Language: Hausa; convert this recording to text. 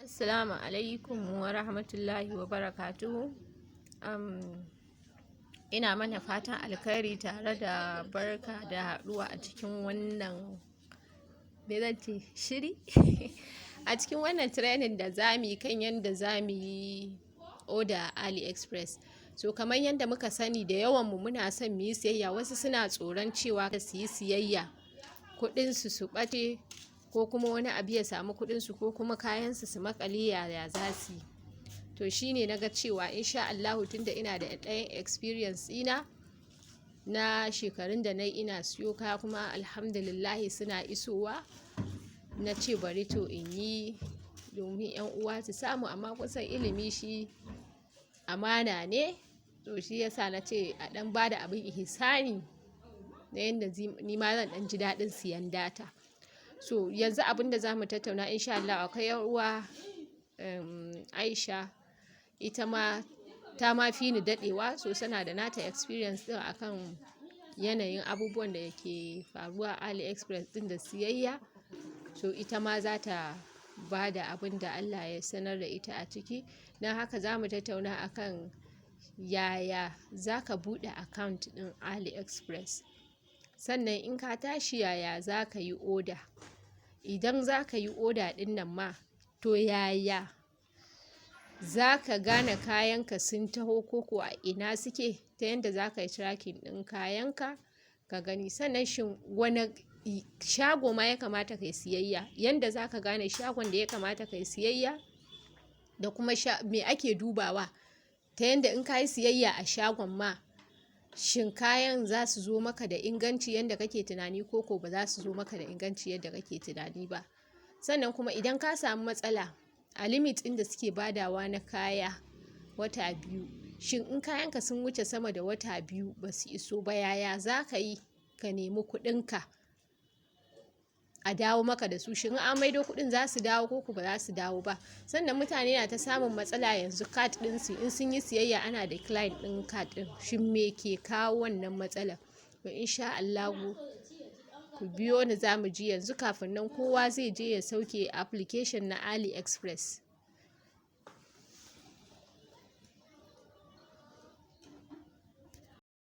Assalamu alaikum wa rahmatullahi wa barakatuhu. Ina mana fatan alkhairi tare da barka da haɗuwa a cikin wannan, me zan ce, shiri? A cikin wannan training da za mu yi kan yadda za mu yi order a AliExpress. So kamar yadda muka sani, da yawanmu muna son mu yi siyayya, wasu suna tsoron cewa su yi siyayya kuɗinsu su ɓace, ko kuma wani abu ya samu kuɗinsu, ko kuma kayansu su maƙale, yaya za su yi. To shine na ga cewa insha Allahu, tunda ina da ɗayan experience ɗina na shekarun da na yi ina siyo kaya, kuma alhamdulillahi suna isowa, na ce bari to in yi domin 'yan uwa su samu. Amma kusan ilimi shi amana ne, to shi yasa na ce a ɗan ba da abin ihsani na yanda ni ma zan ɗan ji daɗin siyan data. So yanzu abin da za mu tattauna insha Allah, akwai 'yar uwa Aisha, ita ma ta ma fi ni daɗewa, so tana da nata experience ɗin akan yanayin abubuwan da yake faruwa a AliExpress ɗin da siyayya. So ita ma za ta ba da abin da Allah ya sanar da ita a ciki. Don haka za mu tattauna akan yaya za ka buɗe account ɗin AliExpress. Sannan in ka tashi, yaya za ka yi order. Idan za ka yi order ɗin nan ma, to yaya za ka gane kayanka sun taho, ko a ina suke, ta yanda za ka yi tracking ɗin kayanka ka gani. Sannan shin wane shago ma ya kamata ka yi siyayya? Yanda za ka gane shagon da ya kamata ka yi siyayya, da kuma me ake dubawa ta yanda in ka yi siyayya a shagon ma, shin kayan za su zo maka da inganci yanda kake tunani, ko ba za su zo maka da inganci yadda kake tunani ba. Sannan kuma idan ka samu matsala a limit ɗin da suke badawa na kaya wata 2, shin in kayanka sun wuce sama da wata 2 ba su iso ba, yaya za ka yi ka nemi kuɗinka a dawo maka da su? Shin an maido kuɗin, za su dawo ko ba za su dawo ba? Sannan mutane na ta samun matsala yanzu, card ɗinsu in sun yi siyayya ana decline ɗin card ɗin. Shin me ke kawo wannan matsalar? To insha Allahu ku biyo ni, za mu ji yanzu. Kafin nan, kowa zai je ya sauke application na AliExpress.